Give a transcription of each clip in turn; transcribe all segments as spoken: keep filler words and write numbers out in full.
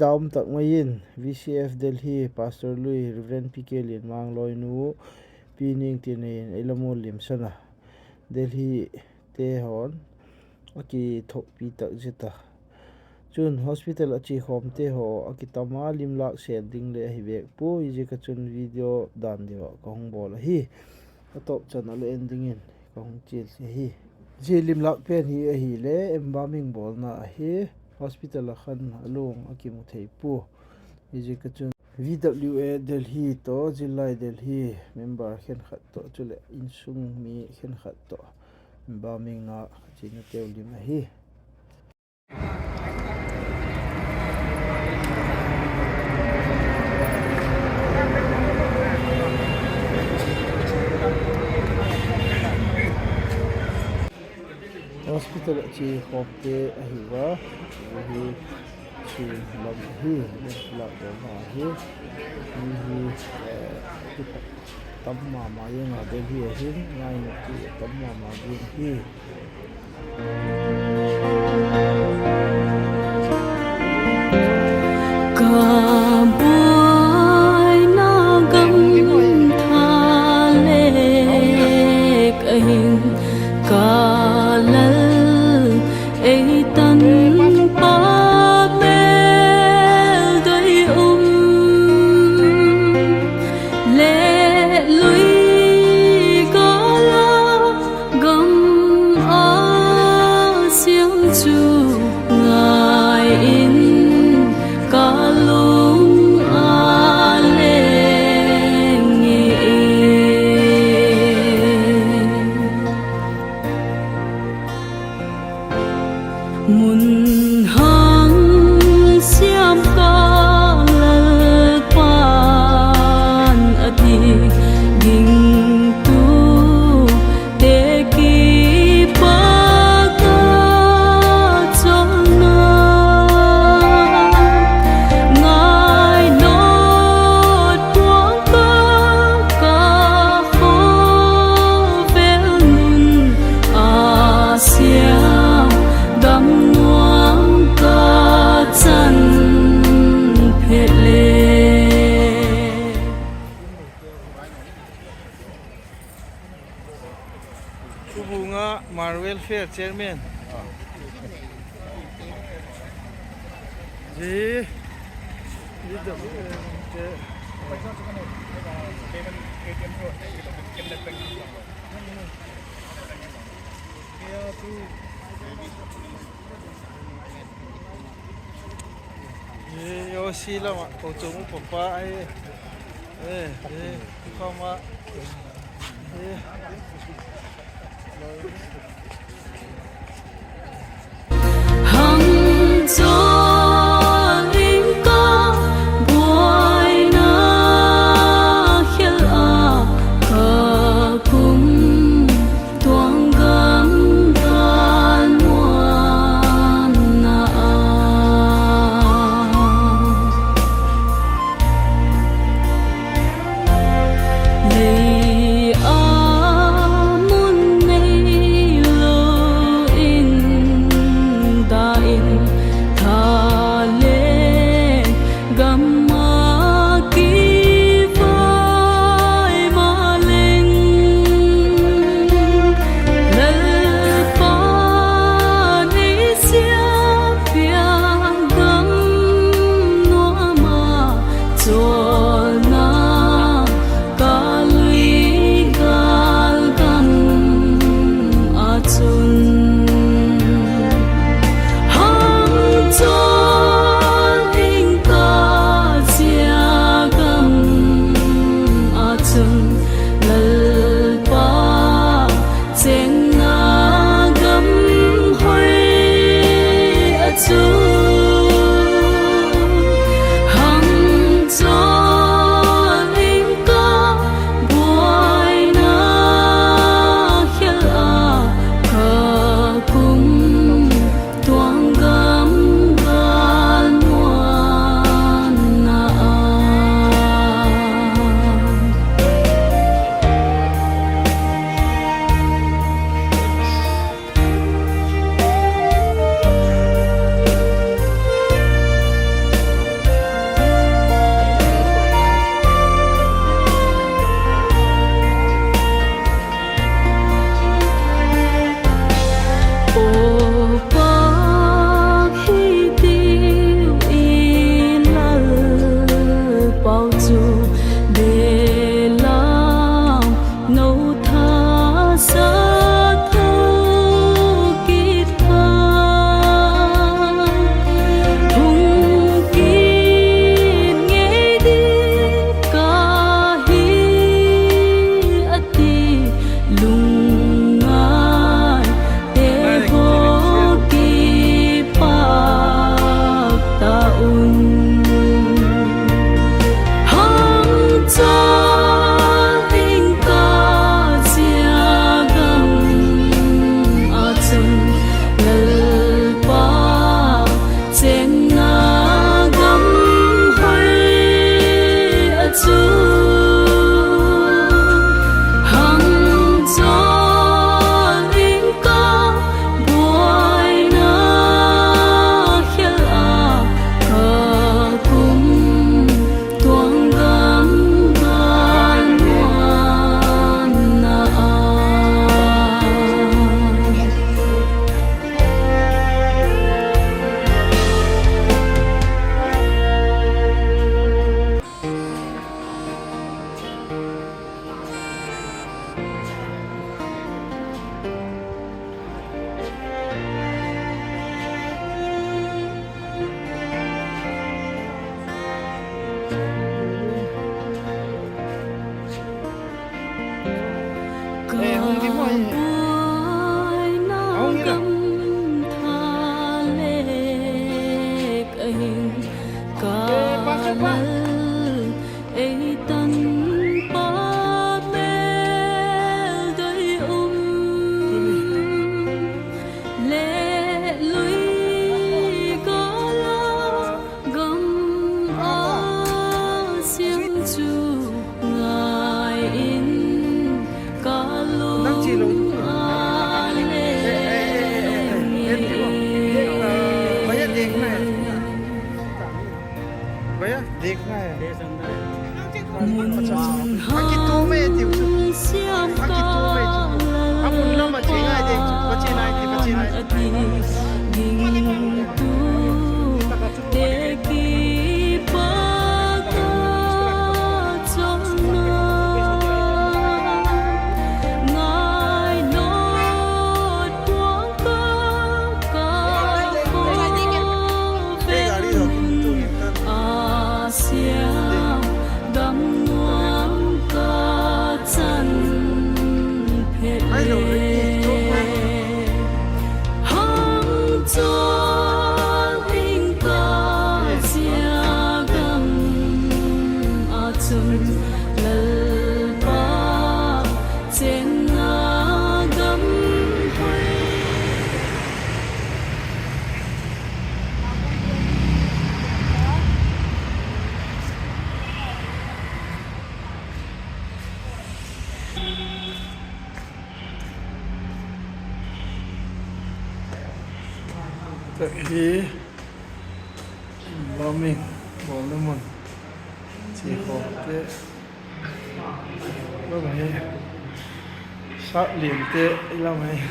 Dom tak mai in, V C F Delhi, Pastor Lui, Reverend P K Lienmang Loinu, Pi Ning Tinei in, ei la mo lim sana. Delhi te hon, aki thokpi tak zeta. Chun hospital a chi khom te ho, aki tama lim lak sel ding le ahi vek pu, i zia ka chun video dan deu a ka hung bol ahi. A top chan a le ending in ka hung chil si ahi. Zia lim lak pen hi ahi le, embalming bolna ahi. Hospital a khan a lung aki mu thei pu. I zia ka chun V W A Delhi to, Zillai Delhi member khenkhat to, chule insung mi khenkhat to embalming na china teu lim ahi. Hospital a chi khom te ahi va, ahi chi lam ahi, lam lam ahi, ahi, eh, tam mama ing a Delhi ahi, ngai no ki tam mama ing ahi. Ka buaina gam tha le ka hin ka lal ei tan pa bel doi um le lui ka la gam a siam chu ngai in ka lung a leng i. Mun hang siam ka Lalpan a ti ding tu te kipaka chona. Ngai not puang ka ka khovel nun a sia dam nuam ka chan phe le. Chu bu nga Mar Welfare Chairman. Ji. Ji dam te. E, o si la ma, ko to mo papa, e, e, e, ko ma, e. Hang chol in ka buaina khel a ka kum tuang gam kan muan na a. Lei a mun nei lo Tua hi, Laming, Bawlnamon. Chi ho te. Laming. Sa lien te, Laming.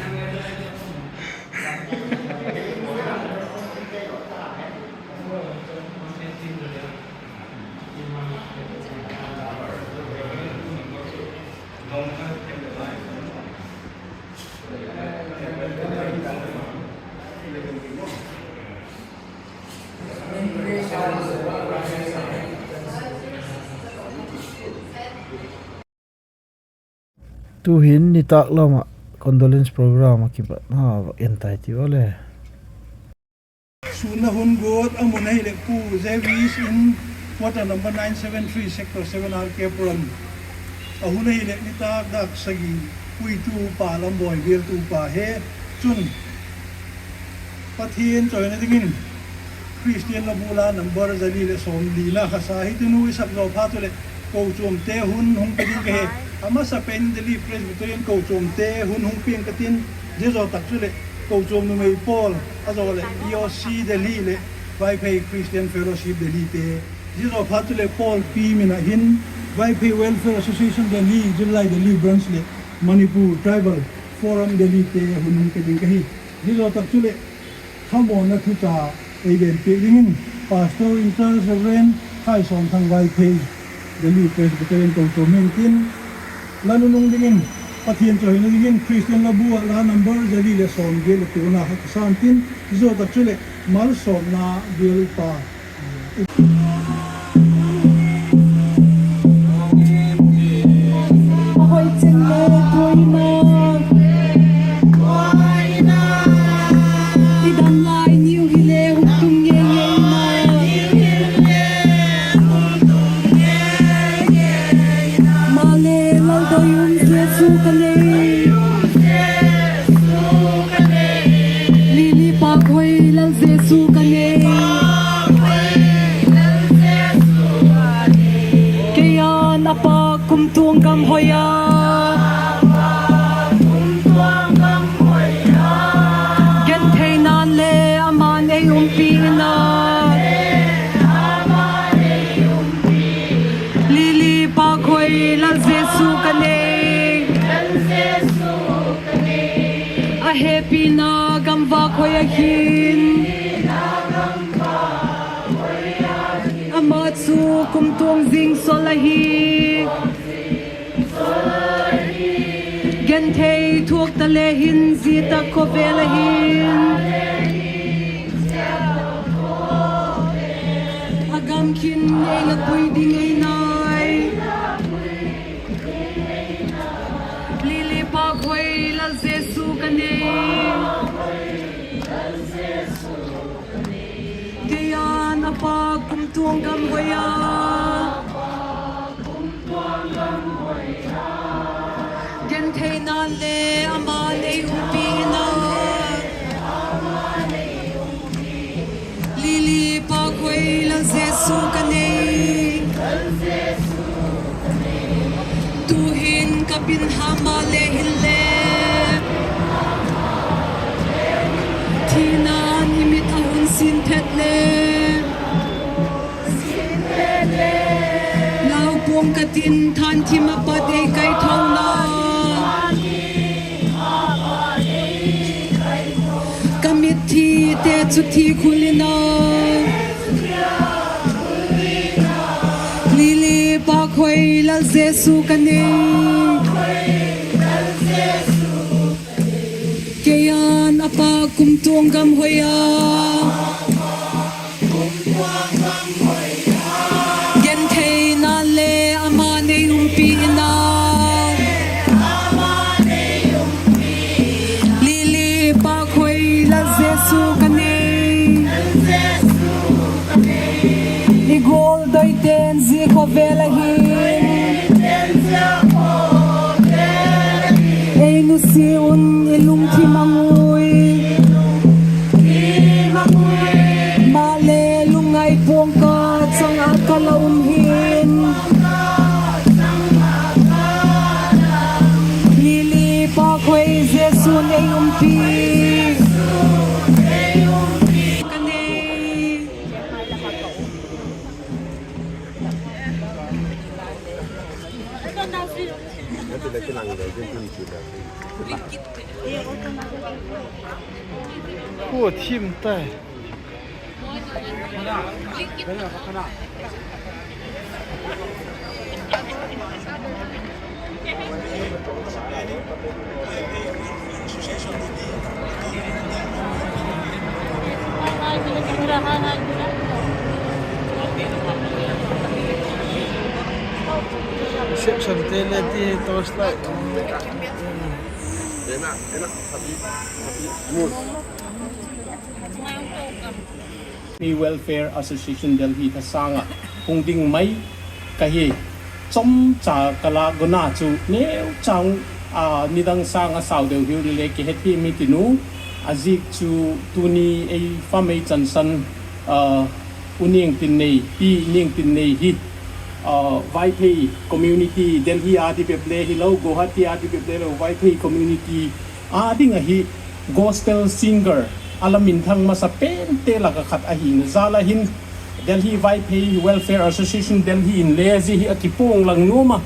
Tuhin nitak lama condolence program a kipat na, a, entai ti vale. Sun a hun guat, a mun a hi leh Pu Jevis in quarter number nine seven three, sector seven R K Puram. A hun a hi leh nitak dak sagi, puitu pa Lamboi Bial tu pa he, chun Pathian chawina dingin Christian Labu la number zali le sawmli na khasa hi. Tunu i sak zaw pha chule kochuamte hun hung pe ding ka he. A masa pen Delhi Presbyterian kochuamte hun hung piang ka tin, zia zaw tak chule kochuam numei pawl, a zaw le E O C Delhi le Vaiphei Christian Fellowship Delhi te. Zia zaw pha chule pawlpi min a hin Vaiphei Welfare Association Delhi, Jubilee Delhi Branch le Manipur Tribal Forum Delhi te hun hung pe ding ka hi. Zia zaw tak chule khamawna thucha ei benpiak dingin Pastor in charge Reverend Khaisawmthang Vaiphei, Delhi Presbyterian Kochuam hin tin, la nunung dingin Pathian chawina dingin Christian Labu a la number zali le sawmgiat le tona ha ka san tin, zia zaw tak chule malsawmna bial pa. Lily Pakhoi Lal Jesu ka nei. Kei an a pak kumtuang gam hoi a. Genthei nan le aman ei umpi na. Lily Pakhoi Lal Jesu ka nei. A hepina gam vak hoi a hin. Ama chu kumtuang zingsol ahi. Genthei thuak ta le hin, zi tak khovel a hin. A gam khin ei la pui ding ei nai. Lily Pakhoi Lal Jesu ka nei. Kei an a pak kumtuang gam hoi a. Genthei nan le aman ei umpi na. Lily Pakhoi Lal Jesu ka nei. Tuhin ka pin ha ma le hin le. Thina ni mit a hun sin phet le. Lau pu Ka tin thanthim a pat ei kaithona. Ka mitthi te chu thi khulina. Lily Pakhoi Lal Jesu ka nei. Kei an a pa kumtuang gam hoia. Gentheina le ama nei umpina. Lily Pakhoi Lal Jesu ka nei. I gol doiten zi khovel a hin. Ei nusi un i lungthim a ngui. Maleh lungngai pungka chang a ka la um hin. Lily Pakhoi Jesu nei umpi. Ka nei. Kua thim tai. Reception te le ti torchlight. Ena, ena, happy, happy mood. Welfare Association Delhi ta sanga hung ding mai ka hi. Chomcha ka la gona chu neu chang, a, nidang sanga sau deu hiu le ke het hi mi tinu. A zik chu tuni ei famei chansan, a, u ning tin nei, pi ning tin nei hi. A, Vaiphei community Delhi a di bep le hi lo, Guwahati a di bep le lo, Vaiphei community a ding a hi gospel singer a la minthang masa pente laka khat a hi na. Zala hin Delhi Vaiphei Welfare Association Delhi in le zi hi a kipung lang numa,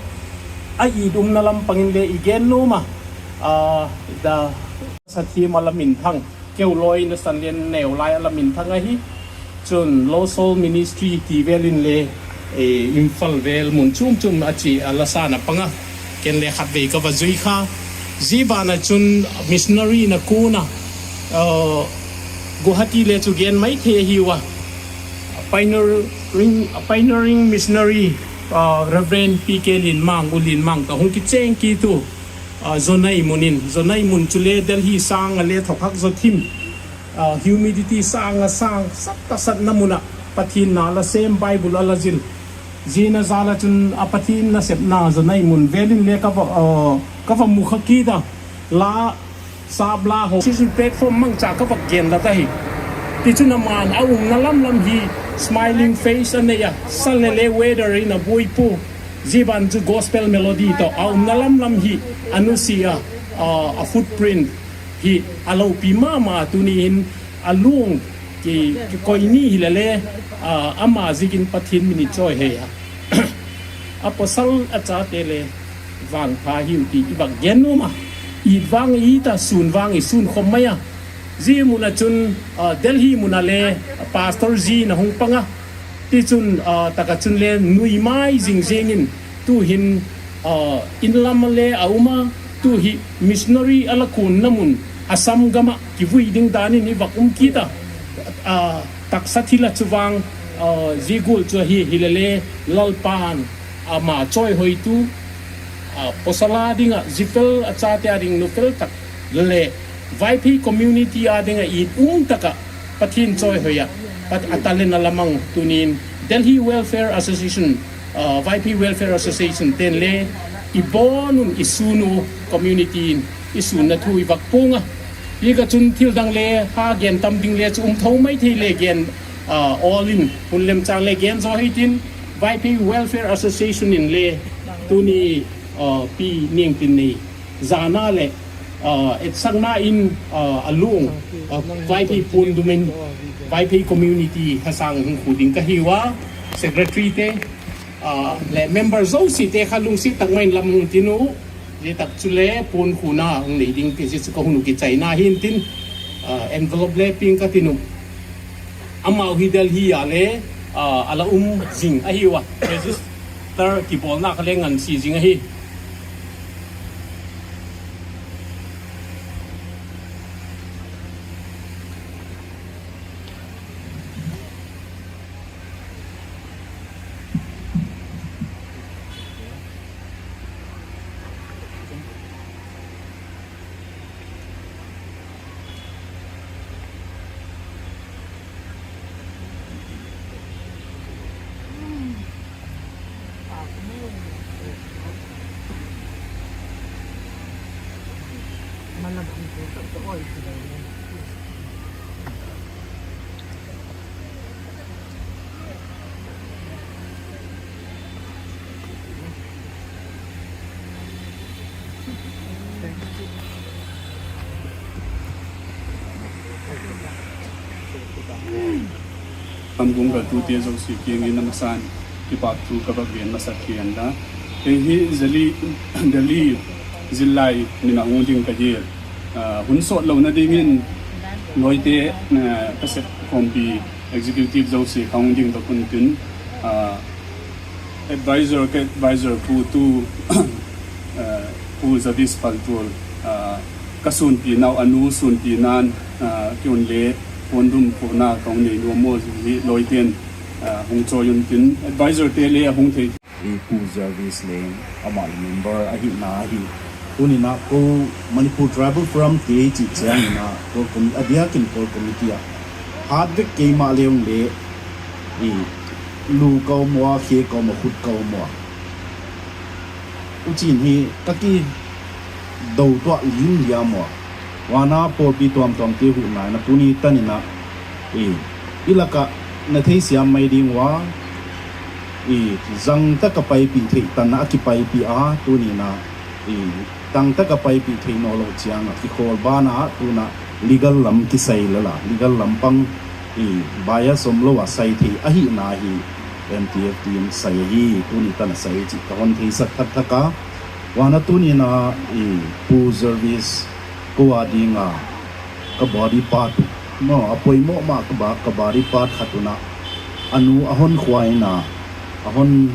a i dum na lam pangin le i gen numa, a, da sa thim a la minthang. Keu loi na san lien neu lai a la minthang a hi. Chun Lost Soul Ministry ti vel in le, e, Imphal vel mun chum chum a chi a la sa na panga. Ken le khat vei ka va zui kha. Zi bana chun missionary na kuna, a, Guwahati le chu gen mai thei hi wa. Pioneering, pioneering missionary, a, Reverend P K Linmang, U Linmang ta hung kicheng ki tu. A, Zonai munin, Zonai mun chu le Delhi sanga le thok hak zo thim. A, humidity sanga sang, sat ta sat na muna, Pathin na la sem Bible a la zil. Zina zala chun a Pathin na sep na Zonai mun velin le ka va, a, ka va mu kha ki ta. La, sab la ho. Association platform mangcha ka va gen la ta hi. Ti chun a man a um na lam lam hi, smiling face a nei a, sa le le weather in a bui pu. Zi ban chu gospel melody to a um na lam lam hi, a nusi a, a, a footprint hi a lopi mama tuni in a lung ki, ki koi ni hi le le, a, ama zikin Pathin min i choi he a. A pasal a chate le vangpha hiu ti i va gen numa. I vang i ta sun vang i sun khom mai a. Zi muna chun, a, Delhi muna le, a, pastor zi na hung panga. Ti chun, a, taka chun le nui mai zingzingin, tu hin, a, inlam le a uma, tu hi missionary a la kun na mun, Assam gama, kivui ding danin i vak um ki ta, a, taksa thila chu vang, a, zi gul chu hi, hi le le, Lalpan, ama choi hoi tu, a, pasal a dinga, zi fel a chate a ding nu fel tak, le, Vaiphei community a dinga i um taka, Pathin choi hoi a, Pat-, a talent a la mang tunin Delhi Welfare Association, a, Vaiphei Welfare Association ten le, i bonun i sunu community in, i sunna thu i vak punga. Hi ka chun thil dang le, ha gen tam ding le, chu um tho mai thei le gen, a, all in, hun lem chang le gen zo hei tin, Vaiphei Welfare Association in le, tuni, a, pi ning tin nei. Zana le, a, etsakna in, a, a lung, a, Vaiphei pun dumin, Vaiphei community hasang hung khu ding ka hi wa, secretary te, A, le member zosiate ka lungsi tak mai lam hong tinu, lia tak chu le pon kuna hong nei ding pia sia chu ka hunu ki China hin tin, a, envelope le ping ka tinu. Amau hi Delhi a le, a, a la um zing ahi ua, register kibolna ka le ngansi zing ahi. Lamgum galtute zosia kiang in a masan kipākthu ka vak gen masa kien la. Ei hi Delhi, Delhi zillai min a hung ding ka hi. A, hun sot lona dingin, noite, a, ka sep khompi executive zosia ka hung ding ta kun tin, a, advisor, ka advisor Pu Tu, a, Pu Zavis Paltual, a, ka sunpinau, a nu sunpinan, a, ki un le, pon dum pona ka hung nei nua mo hi loiten, a, hung choi un tin, advisor te le a hung thei. I Pu Zavis leng, ama le member ahina ahi. Tuni na ko Manipur Tribal Forum te i chi chiang na, ko kom-, a diakin ko committee a. Hat vek keima le ung le, i lu ka um ua, khe ka um ua, hut ka um ua. U chin hi ka ki do tua lim lia mo. Wana pawlpi tuamtuam te hu nai na tuni tani na. I, i laka na thei siam mai ding ua. I, zang taka paipi thei tan na a ki paipi a tuni na. I, tang taka paipi thei no lo chiang a ki khol ba na tuna legal lam ki sai la la. Legal lam pang i bias om lo a sai thei ahina hi M T F D in sai ahi tuni tana sai chi ka hon thei sak thak thak a. Wana tuni na i Pu Zavis ko a ding a ka body part mo, a poimo ma ka ba, ka body part khat tuna. A nu a hon khuai na, a hon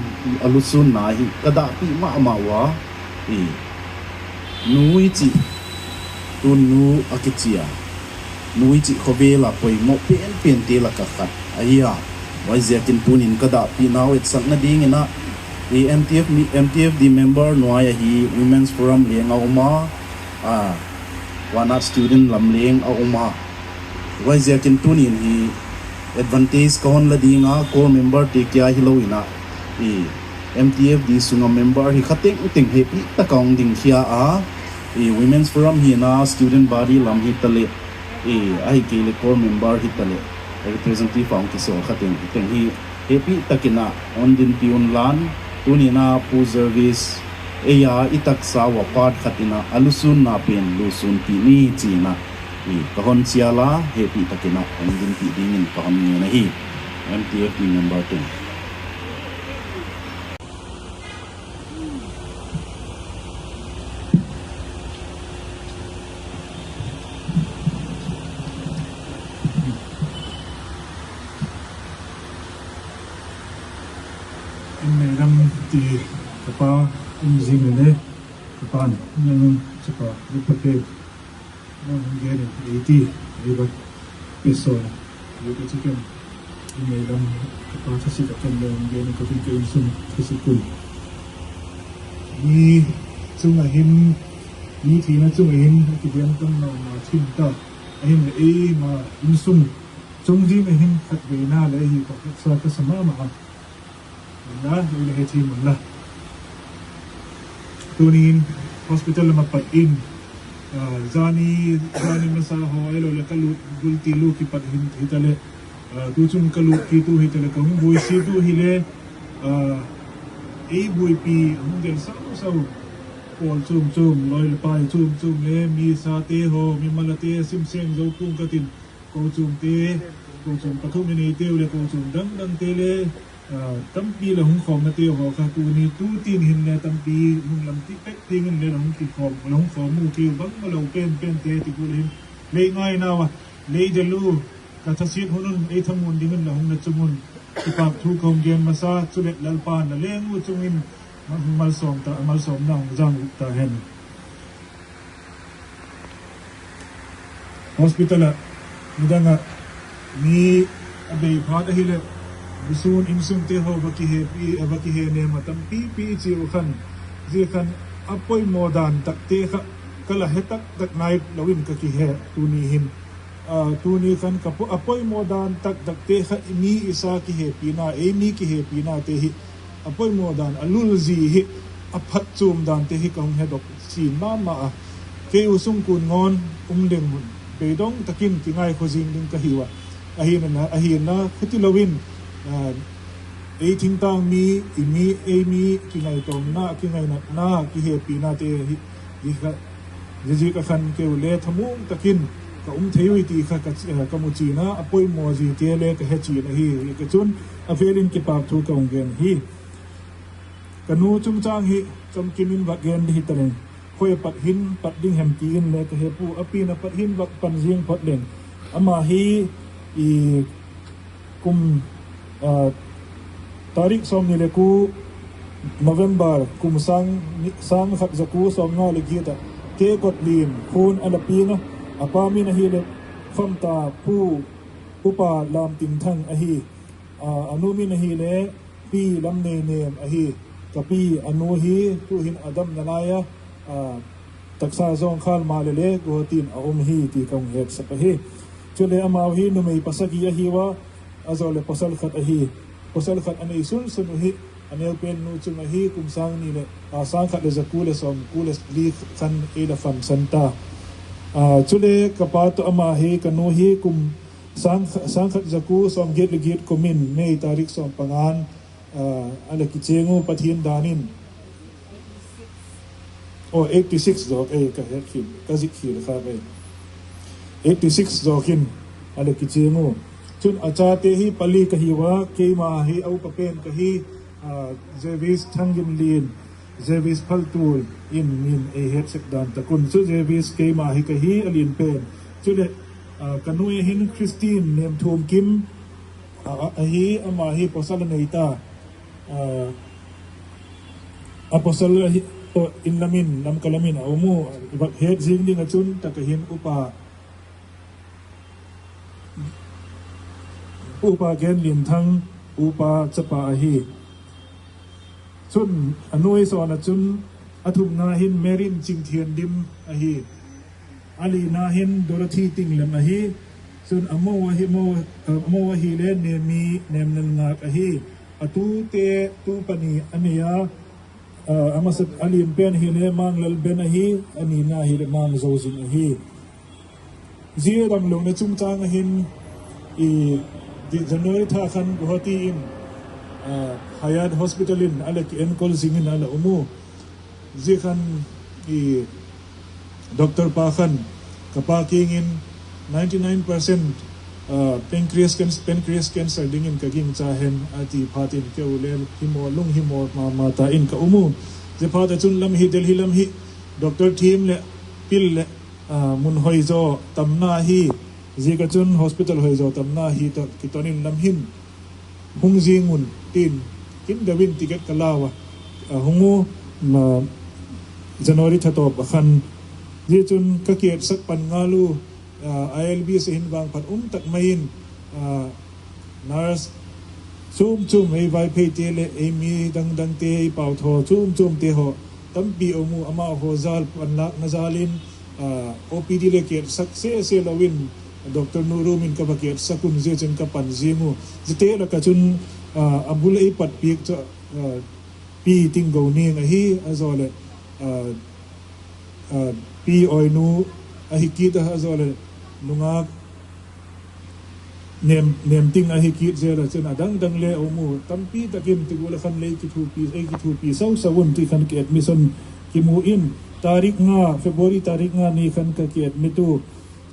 a lusun na hi, ka dahpi ma ma ua, i, nu i chi, tun nu a ki chi a. Nu i chi khovela poimo penpen te laka khat. Ahi a, huaiziakin tunin ka dahpi nau etsakna dingin a, i M T F mi, M T F D member nuai ahi Women's Forum leng a um a, a, wana student lam leng a um a. Huaiziakin tunin hi advantage ka hon la ding a, core member te kia hi lo in a, i, M T F D sunga member hi kha tengteng hepi taka hong ding khia a, i, Women's Forum hi na, student body lam hi ta le, i, ahi kei le core member hi ta le, representative hong ki so kha tengteng hi, hepi takin a, hon dinpi un lan, tuni na Pu Zavis, ei a i taksa ua part khat in a, a lusun na pen lusun pi ni chi na, i, ka hon chia la, hepi takin a, hon dinpi dingin ka hon ngen ahi, M T F D member ten. Inmei lam ti ka pa, in zing le ka pa, in zing le ka pa, in pa te. Nō hong gen in, eighty, eighty-one peso. Eighty chicken. Inmei lam, ka pa thasi ka ken nō hong gen in, ka ken ka insum, thasi kun. Ni, chunga hin, ni thina chunga hin, a ki gen tang nō ma chin ta. A hin le ei ma insum. Chung di ma hin khat ve na le hi, ka khat sa ka sa ma ma. Mala, ei le he chi mala. Tunin hospital lama pat in, ah, zani, zani masa ho, ei lo le ka lut, gul ti lu ki pat hin, hi ta le, ah, tu chun ka lut ki tu hi ta le, ka hung bui si tu hi le, ah, ei bui pi, hung del sau sau, pawl chum chum, loi le pai chum chum le, mi sa te ho, mi mala te, sim seng zo pung ka tin, ko chum te, ko chum ka thu mi nei te u le, ko chum dang dang te le, A, tampi la hung khom na te ho ka tuni, tu tin hin ne tampi hung lam ti pek ti ngin ne la hung ti khom, la hung khom mu ki bang ma la u pen pen te ti ku le hin. Lei ngai na wa, lei de lu, ka ta sit hunun, ei ta mun dingin la hung na tumun. Ti pak tu kong gen masa, tu le lal pan la le ngu tumin, ma hung mal som ta, mal som na hung jang ta hen. Hospital a, midang a, mi a bei phat a hile, busun insung te ho ba kihe pi, ba kihe ne ma tampi pi chi u khan, zi khan a poimo dan tak te kha, ka la he tak tak nai la win ka kihe tuni hin. A, tuni khan ka po-, a poimo dan tak tak te kha mi isa kihe pi na, ei mi kihe pi na te hi, a poimo dan, a lul zi hi, a phat chum dan te hi ka hung he dok. Sin mama a. Kei u sungkun ngon, um deng hun. Beidong takin kingai khozing ding ka hi wa. Ahi na, ahi na, khuti lo in. A, ei thingtang mi, i mi, ei mi, kingai tong na, kingai na, na, kihe pi na te hi, hi ka, zi zi ka khan keu le thamung takin, ka um thei wi ti kha, ka, ka mu chi na, a poimo zi te le ka he chi na hi, hi ka chun, a velin kipak thu ka ung gen hi. Ka nu chungchang hi, chom kimin va gen di hi ta leng. Khoi pat hin, pat ding hem ti in le ka he pu, a pi na pat hin va pan zing pat leng. Ama hi, i kum, a, tarik som ni le ku November, kum sang, sang khat za ku som nga le giat a. Ke kot lin, khun a la pi na, a pa min a hi le fam ta pu, pu pa lam tin thang a hi. A, a nu min a hi le, Pi Lamneinem ahi, ka pi a nu hi, tuhin a dam na lai a, a, taksa zong khal ma le le, Guwahati in a um hi, ti ka hung hetsak ahi. Chule amau hi, numei pasagi ahi wa, a zo le pasal khat ahi. Pasal khat a nei sunsun u hi, a neu pen nu chung ahi, kum sang ni le, a, sang khat le za ku le som, ku le li khan ei la fam san ta. A, chule ka pa toh ama hi, ka nu hi, kum Sang, sang khat za ku som giat le giat kumin, May tarik som pangan, a, a la kicheng u Pathian danin. O, eighty six zok, e, ka het hin, ka zik hin, ka, e. Eighty six zok hin, a la kicheng u. Chun a chate hi pali ka hi wa, keima hi a upa pen ka hi, a, Zevis Thangginlin. Zevis Phaltul in min ei hetsek dan takun. Chu Zevis keima hi ka hi a lin pen. Chule, a, ka nu a hin Christine Nemthum Kim, a, a, ahi, ama hi pasal a nei ta. A, a pasal ahi, o, in lamin, Lamka lamin, a, umu, va het zing ding a chun, ta ka hin upa. Upa Gen Linthang, upa chapa ahi. Chun, a nuai sona chun, a thumna hin Merin Chingthiandim ahi. A lina hin Dorothy Tinglem ahi. Chun, a mo ahi, mo, a mo ahi le Nemi, Nemnelngak ahi. A tute, tu pani a nei a, a, a masa a lin pen hi le Mang Lalben ahi, a nina hi le Mang Zozing ahi. Zia dam lung na chungchang a hin, i, di January tha khan Guwahati in, a, Hayat Hospital in, a la ki enkol zing in a la umu. Zia khan, i, Doctor pa khan, ka pa kiang in, ninety nine percent, a, pancreas can-, pancreas cancer ding in ka gingcha hen, a ti phat in keu le, himo, lunghimo, ma, ma ta in ka umu. Zia phat a chun lam hi, Delhi lam hi, Doctor thim le, pil le, a, mun hoi zo tamna hi, zia ka chun hospital hoi zo tamna hi ta, ki tonin lam hin, hung zing un tin, kin dawin ticket ka la wa, a, hung u, ma, January tha tawp a khan, zia chun ka ki etsak pan nga lu, a, ILBS a hin vang pan um tak mai in, a, Nurse, chum chum, ei Vaiphei te le, ei mi dang dang te, ei pau tho, chum chum te ho, tampi a um u, amau ho zal, panlakna zal in, a, OPD le ki etsak sese lo in, Doctor Nuru min ka va ki etsak un zia chun ka pan zing u. Zia te la ka chun, a, a bul ei pat piak chu, a, Pi Tinggo Ning ahi, a zo le, a, a, Pi Oinu ahi kit a, a zo le, nungak, Nem, Nem Ting ahi kit zia la chun a dang dang le a um u tampi takin ti gu la khan lei kithupi, ei kithupi sau sau un ti khan ki admission ki mu in tarik nga, February tarik nga ni khan ka ki admit u.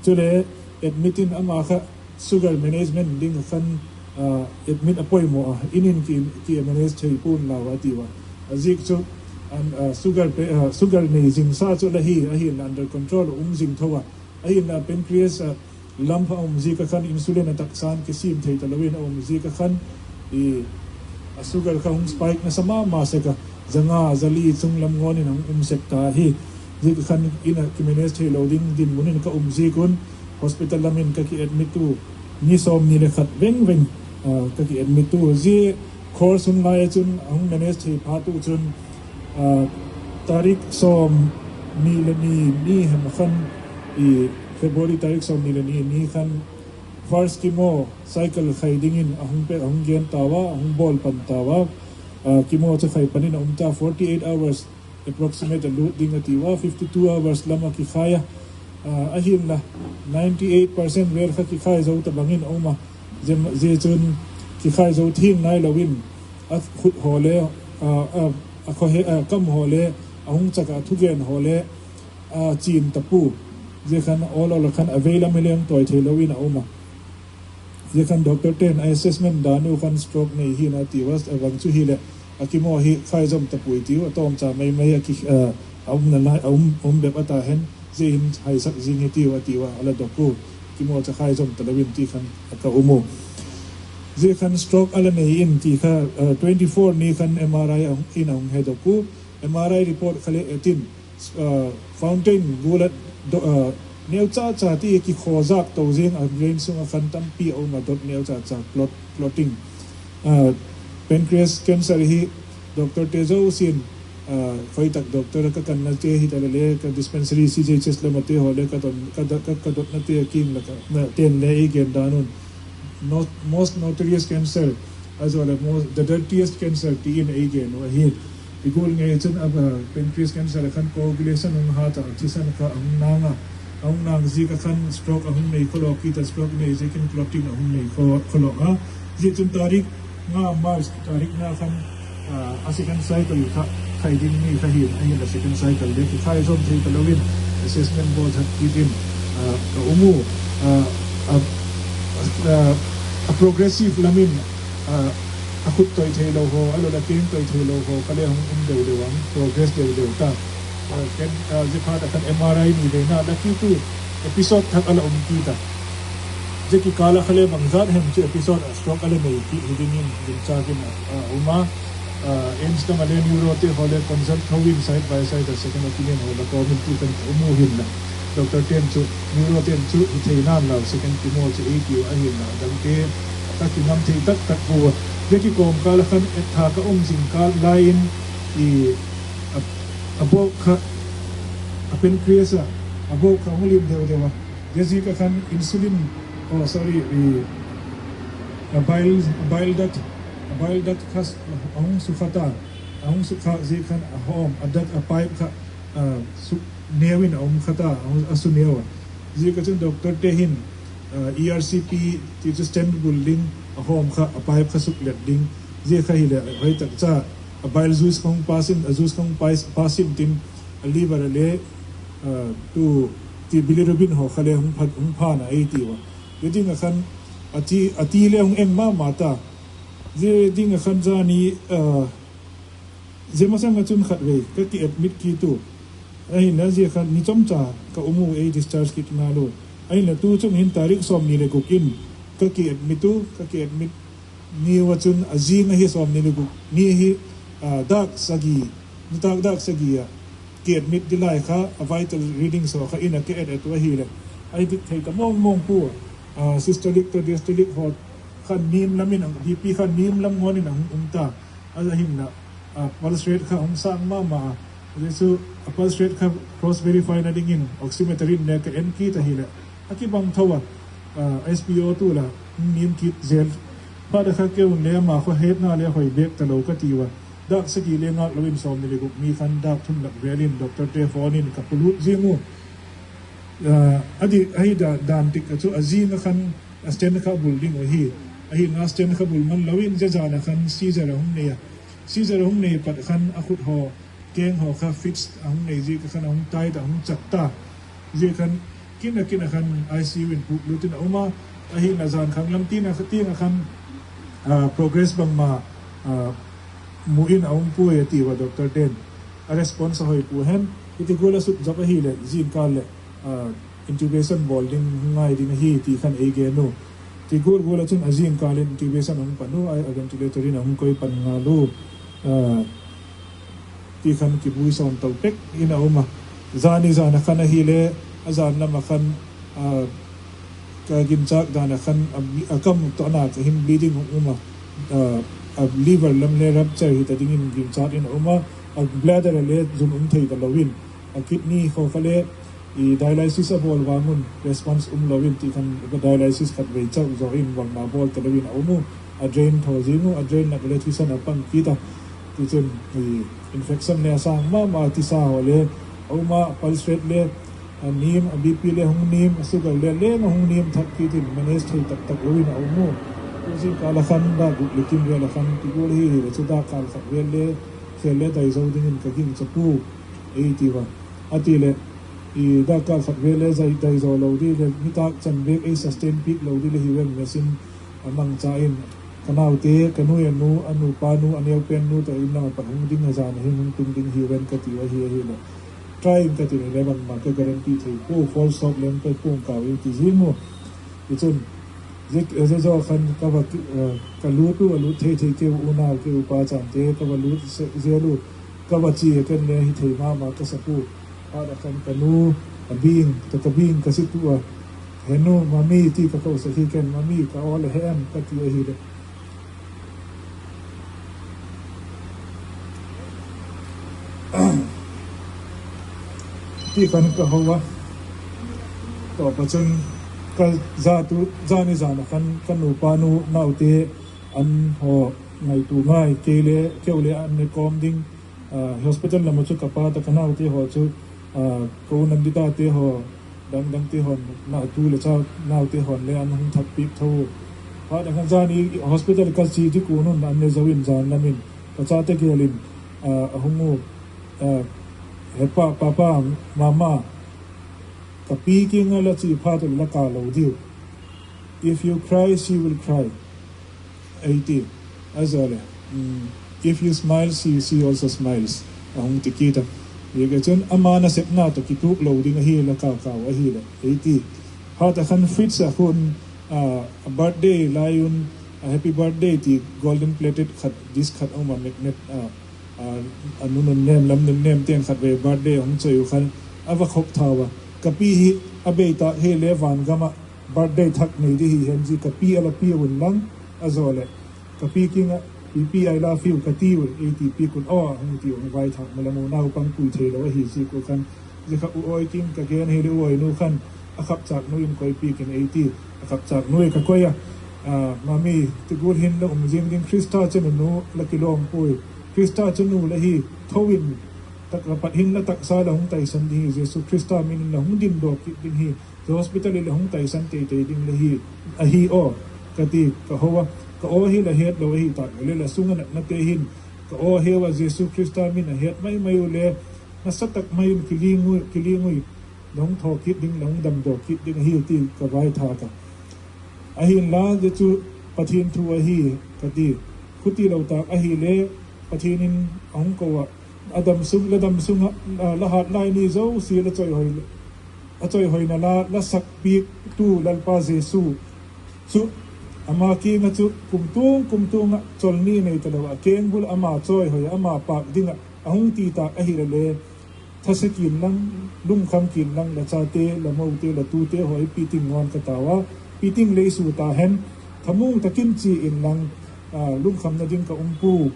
Chule admit in ama kha sugar management ding khan a, admit a poimo a, inin ki, ki manage thei pon lau a ti a. A ziak chu, an, a, sugar pe, a, sugar nei zing sa chu la hi, ahin under control, um zing tho a. Ahin a pancreas, a, lump a um ziak a khan insulin a taksa kisim thei ta loin a um ziak a khan, i, a sugar kha hung spike nasa mama sek a, za nga, za li sung lam ngonin a hung um sek ta hi. Ziak a khan ina ki manage thei lo ding dinmun in ka um ziak un, hospital lamin ka ki admit u, ni sawmni le khat vengveng, a, ka ki admit u. Zia course hun lai a chun, a hung manage thei phat u chun, a, tarik sawmni le ni, ni hem a khan, i February tarik sawmni le ni, ni khan first chemo cycle khai dingin a hung pe, a hung gen ta a, a hung bawl pan ta a, a, chemo chu khai panin a um ta, forty-eight hours approximate a lut ding a ti a, fifty-two hours lam a kikhai a, a, ahin la, ninety-eight percent vel kha kikhai zo ta bangin a um a, zia, zia chun kikhai zo thing nai loin, a khut haw le, a, a, a khaw he, a, kam haw le, a hung chak a thugen haw le, a, chin ta pu. Zia khan awl awl a khan a vei lam hi le hung toi thei loin a um a. Zia khan doctor ten a assessment dan u khan stroke nei hi na ti a, a vang chu hi le, a chemo hi khai zom ta pui ti u, a tawm cha mai mai a ki, a, a um na lai, a um, um bep a ta hen, zia hin haisak zing hi ti u a ti a, a la dok u. Chemo cha khai zom ta loin ti khan a ka um u. Zia khan stroke a la nei in ti kha, a, twenty-four ni khan M R I a hung, in a hung he dok u. M R I report kha le eighteen, a, fountain gula do, a, neu cha cha ti ki kho zak to zing a brain sung a khan tampi a um a dot neu cha cha clot, clotting. A, pancreas cancer hi doctor te zo sin, a, khoi tak doctor ka kan na te hi ta le le ka dispensary C G H S lam a te haw le ka don, ka da, ka, ka dot na te king la ka, na ten le i gen dan un. Not, most notorious cancer, as well as most, the dirtiest cancer, ti in ei gen u ahi. I gul ngei chun a, a, pancreas cancer a khan coagulation hung hat a, thisan kha hung nang a, hung nang ziak a khan stroke a hung nei kholok, kita stroke nei ziak in clotting a hung nei kho-, kholok a. Zia chun tarik nga March, tarik nga khan, a, a second cycle kha, khai ding ni kha hin, ahin a second cycle le kikhai zom thei ta loin, assessment bawl that kit in, a, ka um u, a, a, a, a progressive lamin, a, a khut toi thei lo haw, a lo la keng toi thei lo haw, kha le hung um deu deu ang, progress deu deu ta. A, ken, a, zia phat a khan M R I ni dei na, la ki tu, episode thak a la um ki ta. Zia kikal a kha le bang zat hem chu episode a stroke a la nei ki hi dingin, ding cha kin a, a, um a, a, AIIMS ka ma le neuro te haw le consult tho in side by side a second opinion haw la kawmin ti kan um u hin la. Doctor ten chu, neuro ten chu, hi thei nan lau second chemo chu ei ti u ahin la. Dang te, ka ki ngam thei tak tak pu a. Zia kikawm kal a khan et tha ka um zing kal lai in, i, a, a bawk kha, a pancreas a, a bawk kha hung lim deu deu a. Zia ziak a khan insulin, oh, sorry, i, a bile, a bile duct, a bile duct kha s-, a hung sukha ta, a hung sukha ziak a khan a hawm, a duct, a pipe kha, a, su-, neu in a um kha ta, a hung, a su neu a. Ziak a chun doctor te hin, a, E R C P, ti chu stent bul ding, a hawm kha, a pipe kha suk let ding. Zia kha hi le, hoi tak cha, a bile juice kha hung pass in, a juice kha hung pass, pass in tin, a liver a le, a, tu, ti bilirubin haw kha le hung pha, hung pha na ei ti u a. Zia ding a khan, a ti, a ti le hung eng mama ta. Zia ding a khan zani, a, zia masang a chun khat vei, ka ki admit kit u. Ahin la zia khan ni chom cha, ka um u ei discharge kit na lo. Ahin la tu chung hin tarik sawmni le guk in, ka ki admit u, ka ki admit ni u a chun a zing a hi sawmni le guk, ni hi, a, dak sagi, nitak dak sagi a, ki admit di lai kha, a vital reading so kha in a ki et et u ahi le. Ai dik thei ta mawng mawng pu, a, systolic to diastolic haw, khan mim lam in ang, B P khan mim lam ngawn in ang um ta, a, ahin la, a, pulse rate kha hung sang mama a. Zia chu, a, pulse rate kha cross verify na dingin oximeter in le ka en kit ahi le. A kibang tho a, a, S P O two la, hung nim kit zel. Phat a kha keu le ma kho het na le hoi bek ta lo ka ti u a. Dak sagi le ngak lo in sawmni le guk mi khan dak thum lak vel in doctor te phone in ka pulut zing u. A, a di, a hi da, dan tik a chu a zing a khan a stent kha bul ding u hi. Ahi nga stent kha bul man lo in zia zan a khan seizure a hung nei a. Seizure a hung nei pat khan a khut haw, keng haw kha fits a hung nei ziak a khan a hung tai ta, a hung chak ta. Ziak a khan kin a kin a khan I C U in puk lut in a um a, ahi na zan khang lam tin a, tin a khan Ah, progress bang ma, ah, mu in a um pue ti wa Doktor Den. A response a hoi pu hen, i ti gula sut jop a hi le, zingkal le, ah, intubation bol ding ngai ding hi ti khan ei gen nu. Ti gul gula chun a zingkal le intubation hung panu, a, a ventilator in a hung koi pan ngalu. Ah, ti khan kibui son tau pek in a um a. Zani zan a khan a hi le, a zan lam a khan, ah, ka ginchak dan a khan, a, a kam to na ka hin bleeding um a. Ah, a liver lam le rupture hi ta ding in ginchak in a um a. A bladder le zun um thei ta lo in. A kidney kho kha le, i dialysis a bol vang un response um lo in ti khan dialysis khat vei chau zo in bang ma bol ta lo in a um u. A drain tho zing u, a drain na ka le thisan a pang kit a. Ti chun i infection le a sang mama ti sa ho le, a um a pulse rate le, a nim, a B P le hung nim, a sugar le le ma hung nim thak kit in manage thei tak tak lo in a um u. Ti zingkal a khan dak guk le kim vêl a khan ti gul hi hi le chu dak kal khat vêl le, khel le dai zo ding in ka gingcha pu. Ei ti va. A ti le, i dak kal khat vêl le zai dai zo lo di le, mi tak chan vek ei sustain pik lo di le hi ven machine a mangcha in. Ka naute, ka nu a nu, a nupa nu, a neo pen nu, ta in lam a pat hung ding a zan a hin hung tung ding hi ven ka ti va hi a hi le. Try in ka ti le le bang ma ka guarantee thei pu, false hope le hung pai pu kau in ti zing mu. Ti chun, ze, ze zo khan ka va ki, eh, ka lut u, a lut thei thei keu unau, keu upa chante, ka va lut se, ze lu, ka va chi a ken le hi thei mama ka sa pu. A da khan ka nu, a bing, ta ka bing ka si tu a. He nu, mami, ti ka kau sa hi ken, mami, ka o le he em, ka ti a hi le. Ti khan ka hau a. Tawpa chun ka za tu, zani zan a khan ka nupa nu naute an haw ngaitu ngai kei le, keu le an ne kawm ding. Ah, hospital lam a chu ka pa ta ka naute haw chu, ah, ka u Nandita te haw, dang dang te hon, na tu le cha naute hon le an hung thak pik tho. Pa dang khan zani hospital ka chi di ku nun an ne zo in zan lam in. Ka chate gel in, ah, a hung u, ah, he pa, papa, mama, ka pi kiang a la chi phat la ka lo diu. If you cry, she will cry. Ei ti, a zo le. Mm, if you smile, she, she also smiles. A hung ti kit a. Ia ka chun, ama nasepna to ki tuk lo ding a hi la ka kau a hi le. Ei ti. Phat a khan fridge a hun, ah, birthday lai un, ah, happy birthday ti golden plated khat, dish khat a um a magnet, ah, ah, a nu nun nem, lam nun nem ten khat vei birthday hung choi u khan, a va khop tha u a. Ka pi hi, a bei ta hi le van gam a, birthday thak nei di hi hen zi ka pi a la pi un lang, a zo le. Ka pi kiang a, pi pi I love you, ka ti u, ei ti pi kun, o, hung ti u, hung vai thak ma la mu nau pang pui thei lo, a hi zi ku khan, Zi kha u oi kim ka gen hi le u oi nu khan, a khap chak nu in koi pi kin ei ti, a khap chak nu i ka koi a. Ah, mami, ti gul hin la um zing ding Krista chanu nu la ki lawm pui. Krista chanu la hi, tho in, tak la pat hin la taksa la hung taisan ding hi, Jesu Krista min in la hung dim dok kit ding hi, hospital i la hung taisan teitei ding la hi, a hi o, ka ti, ka hau a, ka o hi la het lo a hi tak, le la sung a na, na te hin, ka o hi a Jesu Krista min a het maimai u le, Na sa tak mai un ki ling ui, ki ling ui. La hung tho kit ding, la hung dam dok kit ding, a hi ti ka vai tha ka. A hin la, ze chu Pathian thu a hi ka ti. Khuti lo tak a hi le, Pathian in a hung ko a. A dam sung, la dam sung a, la, la hat lai ni zo si la choi hoi. A choi hoi na la, la sak pik tu Lalpa Jesu. Chu, ama kiang a chu, kum tung, kum tung a, chol ni nei ta lo a, keng bul ama choi hoi, ama pak ding a, a hung ti tak a hi le le. Thase kin lang, lungkham kin lang, la chate, la mote, la tute, hoi, piting ngon ka tau a, piting lei su ta hen, thamung ta kin chi in lang, a, lungkham na ding ka um pu,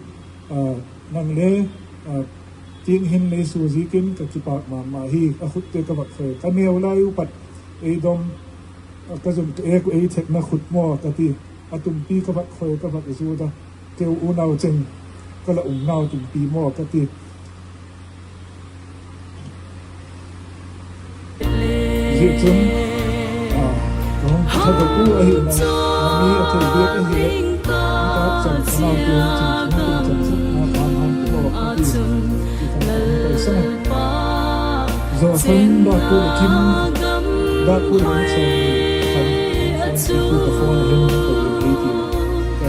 a, nang le, a, ting hin lei su zi kin ka kipak mama hi, a khut te ka vak khoi, ka neu lai u pat, ei dom, a, ka zun ka ek u ei thek na khut mo ka ti, a tumpi ka vak khoi, ka vak zu da. Keu unau cheng, ka la um nau tumpi mo ka ti. Zi chun, a, ka hung ki tha ka pu a hi na, mami a thei biak a hi le, ka chang ka nau tu hung ching, hung ching chang sa, na ka hang tu mo ka ti. Zi chun ka hung kai sa na. Zo khan da ku le kim, da ku le kim sa ni, khan, khan ku ka phone a hin, ka wi ti. Ka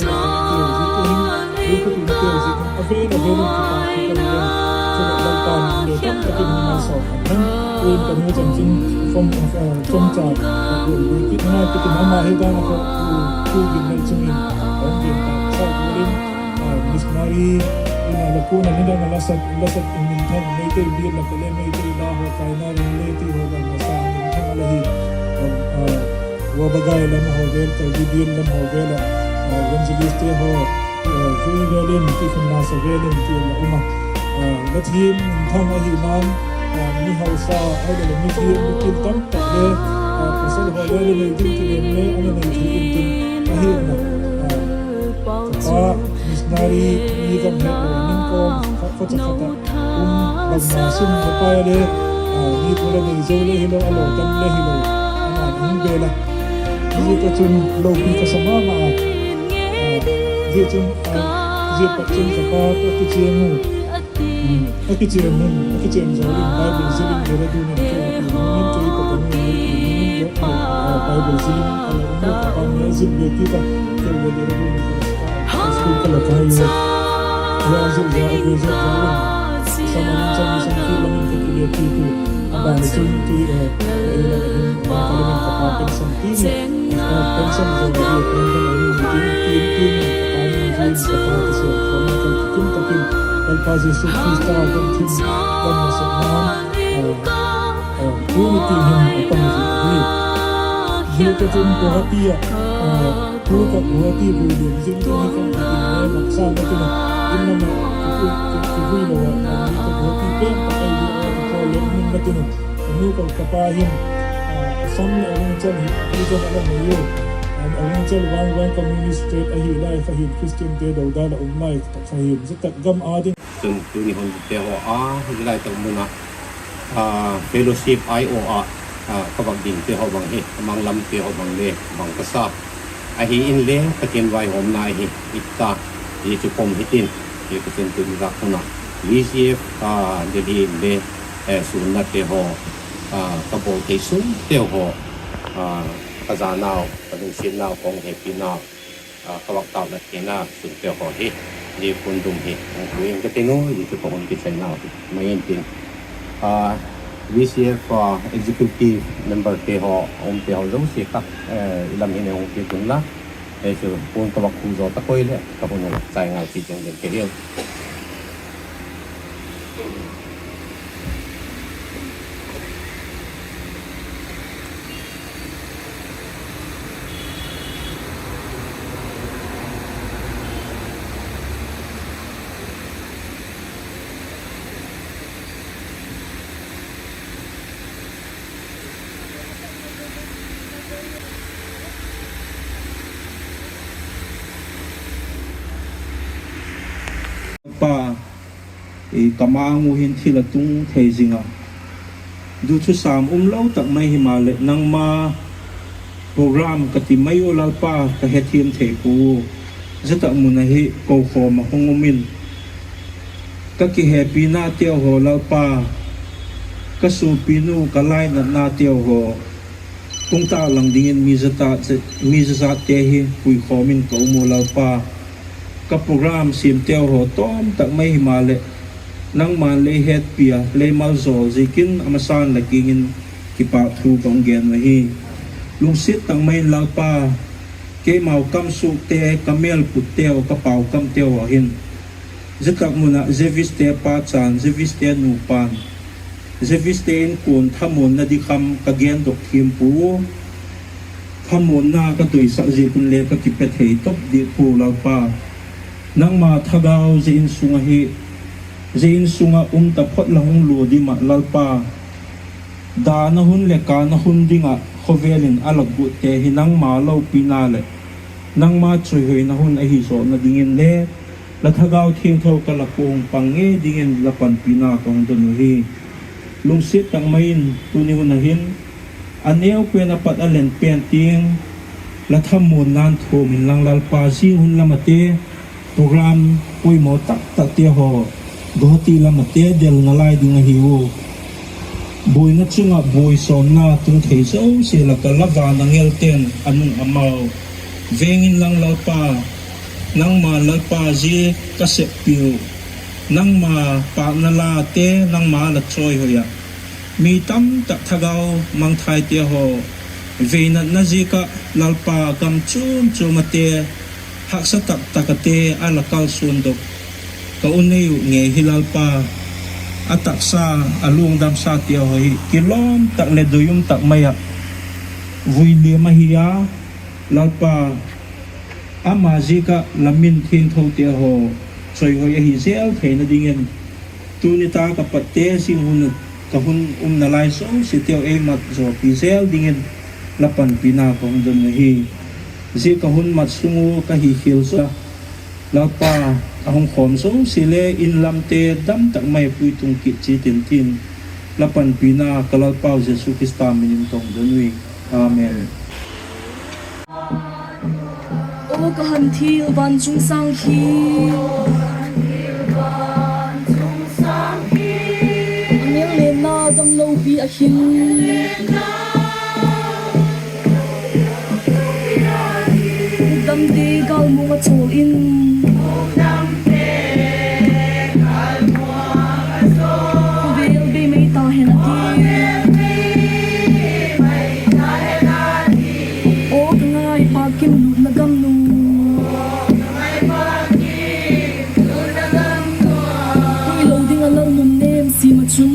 Lalpa, missionary, ina lakuna nila na lasat, lasat in minthang, Meitei Bial, Lakale Meitei, Laho, Kainari, Leti, Hogan, Masa, minthang alahi, ah, ah, Wabagai lam ho vela, Kalbi Bial lam ho vela, ah, evangelist te ho, ah, Zui Velin, Tikhun Nasa Velin, ti la uma. Ah, lati minthang ahi man, ah, mi hausa, ai la mi ti, mi ti tam, le, ah, pasal ho vela, le, din, ti, le, me, ana, ne, ti, din, tin, ahi na, ah, Kapa, missionary, mi gam he, ah, ning ko, fa, fa, fa, fa, Um, bang ma sum ka pa le, ah, ni ko le ni zo le hilo, a lo dam le hilo, ana, ni bela. Ni ka tun lo pi ka sama ma, ah, ni tun, ah, ni pa tun ka pa, ka ki tie mu. Hmm, ka ki tie mu, ka ki tie mu zo le, Bible ziling le le du ni ko, ni ko i ka pa mu, ni ko, ah, Bible ziling, a lo, um, ka pa mu, zil le ki ka, ke le le du ni ko. Tuka Guwahati vui lian zing zing ni ka, ka, ka, ka, ina ma, ka, ka, ka vui lo wa, na ni ka Guwahati pen, ka kai di wa, ka le, ni ma tinu, ka nu ka ka pa hin, ah, Assam ni Arunachal hi, ni ka ka la mo yo, ah, Arunachal wan, wan communist state ahi lai, ka hin Christian te do da la um lai, ka hin, zia ka gam a din. Tun, tuni hon te ho a, hi lai ta muna. Ah, fellowship ai o a, ah, ka bang din te ho bang hi, ka mang lam te ho bang le, bang ka sa. Ahi in le, ka tin vai hom na ahi, ita, i tu kom hi tin, i ka tin tu ni ra kuna. V C F, ah, de di in le, eh, sun na te ho, ah, ka bo te sun te ho, ah, ka za nau, ka lungsit nau, kong he pi nau. Ah, ka bang tau na kena, sun te ho hi, di pundum hi, ang kuing ka tinu, di tu ka hon ki China hi, main tin. Ah, V C F, ah, executive member te ho, um te ho, zo si ka, eh, ilam hine hong ki tun la, eh, su pun ka bak ku zo ta koi le, ka pun ho, sai ngal ki jeng jeng ke hil. Pa, i kamagu hin thil a tung thei zinga. Du thusam um lau tak mai hi ma le nangma program ka ti mai o Lalpa ka hethiam thei pu. Zia tak muna hi ko khoma hong um in. Ka kihepi na teu ho Lalpa. Ka supi nu ka lainat na teu ho. Tungtalang dingin mizata, mizatahi puikhom in ka umu Lalpa. Ka program sim teo ho tom tak mai himale. Nangman lei hetpia, lei malzol zikin a masan la kingin kipathu kong gen mahi. Lungsit tak mai Lalpa. Keimau kamsuk te, kamel put teo, kapau kam teo ahin. Zetak muna, zeviste pachan, zeviste nupan. Zeviste inkon thamun na dikham ka gen dok thimpu. Thamun na ka doisak zikun le ka kipethei top di pu Lalpa. Nangma thagau ze insunga hi, ze insunga um ta phot la hung lu di ma Lalpa. Dana hun le kana hun dinga khovelin a la gutte hi nangma lopina le. Nangma choihoina hun ahi zona dingin le. La Thagau Thiengtho ka la kung pange dingin la panpina kong donu hi. Lungsit tak mai in tuni hun ahin. A neo pen a pat a len pen ting. La thamun nan thumin lang Lalpa zing hun la mate. Program poimo taktak te ho. Gohoti la mate del na lai ding ahi u. Buoina chunga buoi somna tung thei zosia la ka la vana ngel ten a nung amau. Vengin lang Lalpa. Nangma Lalpa zi ka sepiu. Nangma pa na la te, nangma la choihoia. Mi tamtak thagau mangthai te ho. Veinatna zika Lalpa gam chum chum a te. Haksa taktak a te a la kalsun dok. Ka unei u ngei hi Lalpa. A taksa a lungdamsa te ho hi. Kilom tak le doyum tak mai a. Vui le mahi a. Lalpa. Ama zika la min thiengtho te ho. Choihoi ahi zel theina dingin. Tuni ta ka pat te zing hun ka hun um na lai zosia te ho ei mat zo pi zel dingin. La panpina kong donu hi. Zia ka hun mat sungu ka hi hil zo. Lalpa a hung khom zosia le inlam te dam tak mai pui tung kit chi tintin. La panpina ka Lalpa Jesu Krista minin kong donu hi. Amen. O ka han thil van chung sang hi. A ngel lenna gam lopi a hin. Hukdamte galmuang a chol in. Khovel bei mei ta hen a ti. O ka ngai pa kim lutna gam nu. Pui lo ding a lal nun nem si ma chun.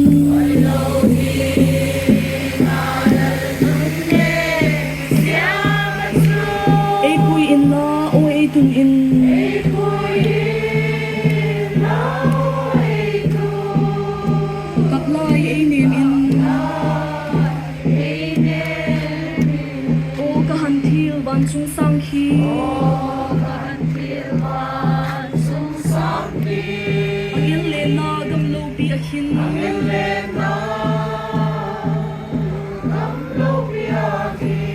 Ei pui in la, o ei tun in. Kap lai ei nem in. O ka han thil van chung sang hi. A ngel lenna gam lopi a hin.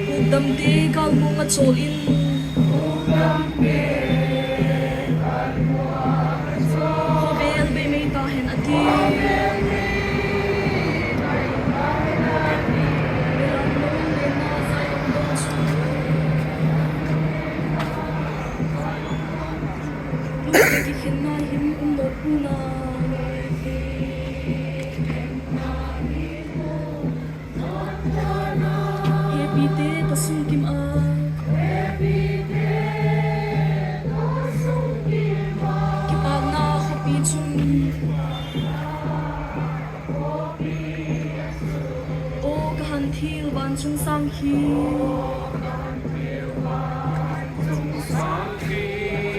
Hukdamte galmuang a chol in. Khovel bei mei ta hen a ti. Lungkikhenna hin um nop pu na. Hepite ta sung kim a. Kipakna khopi chun. O ka han thil van chung sang hi.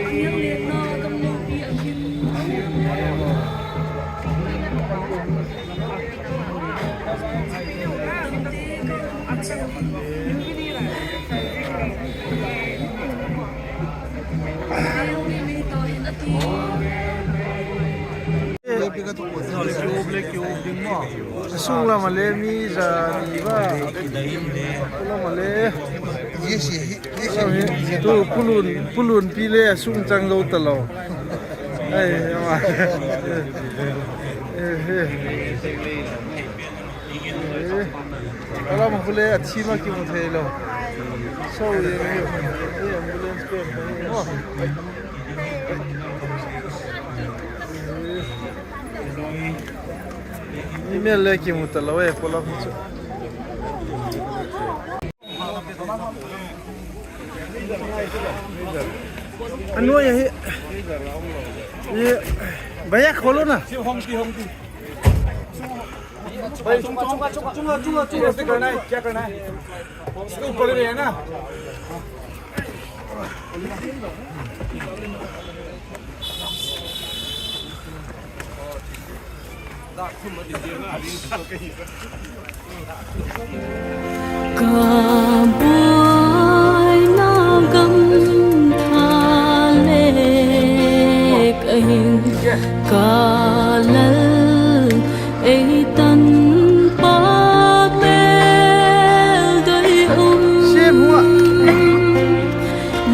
A ngel lenna gam lopi a hin. A sung la ma le mi za ni ba. Sung la ma le. Tu pulun, pulun pi le a sung chang lo ta lo. Ai, ma. Eh, eh. Ala mo kule a tima ki mo telo. So, ye, ye, ye, ambulance pe. Ni me le ki mo telo e, ko la mo. Ano ya he. Ye, baya kolo na. Ka buaina gam tha le ka hin ka lal ei tan pa bel dai um.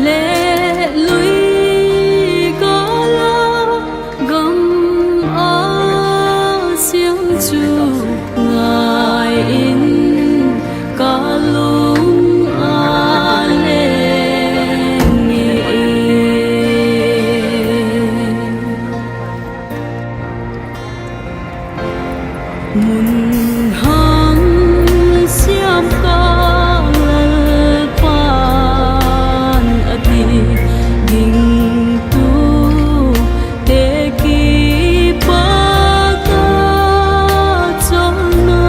Leh lui ka la gam a siam chu ngai in ka lung a leng in. Mun hang siam ka Lalpan a ti, gingtute kipak a chona.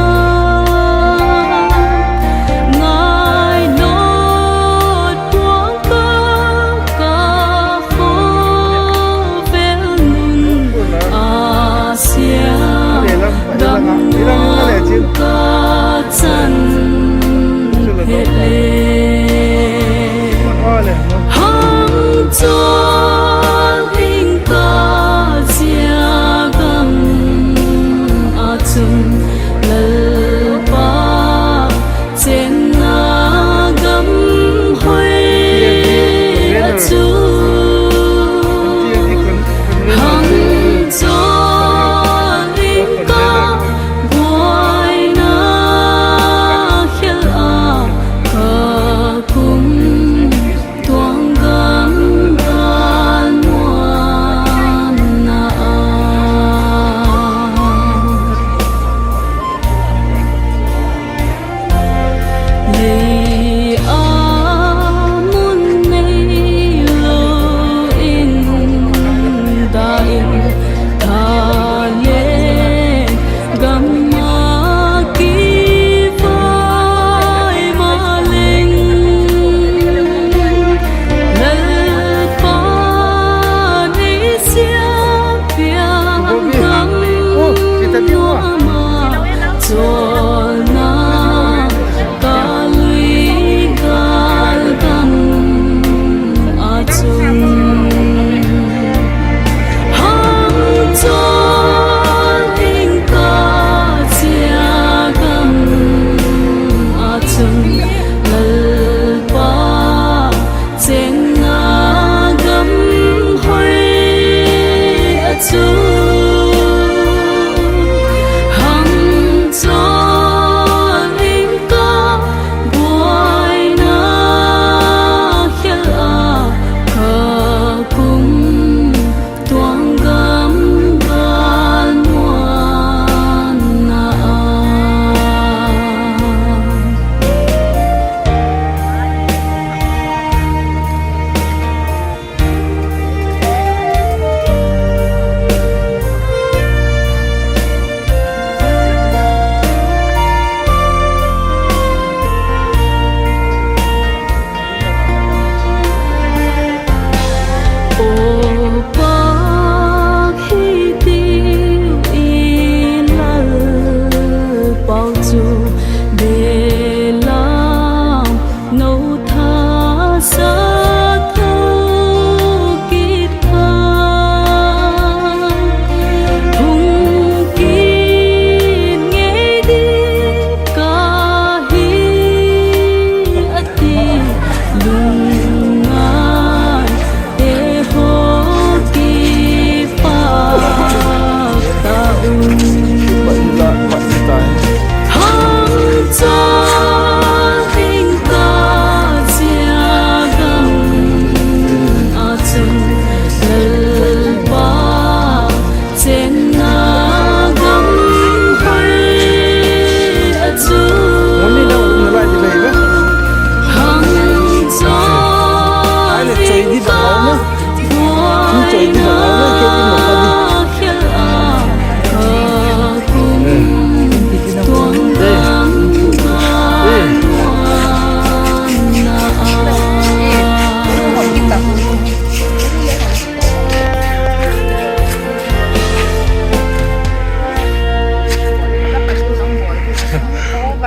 Ngai not puang ka ka khovel nun a sia dam ka chan he le. Hang chol hing ka zia gam a chun Lalpa chenna gam hoi a chu. Hang chol hing ka buaina khel a ka kum tuang gam ka muan na a. Lei a mun nei lo in da in tha le gam a kifai ma leng. Lalpa nei sia pia gam a ma chol na ka lui ka gam a chun. Hang chol hing ka zia gam a chun Lalpa chenna gam hoi a chu. Hang chol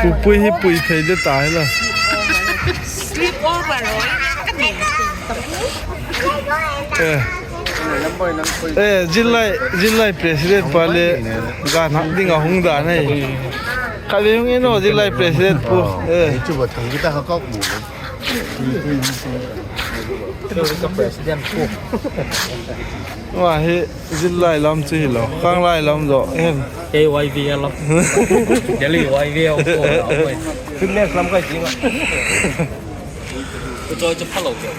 Pupui hi pui phei de ta hi la. Sleep over rồi. Ê. Ê, Zillai, Zillai President pa le, ga nāk ding a hung da nei. Kha vei hung ino Zillai President pu. Ê. President pu. Wa hi. Zillai lam chu hi lo, khanglai lam zo, em. Kei Y V L lo. Delhi Y V L ko lo, oi. Fitness lam kai jing a. Ko choi chu pha lo ke.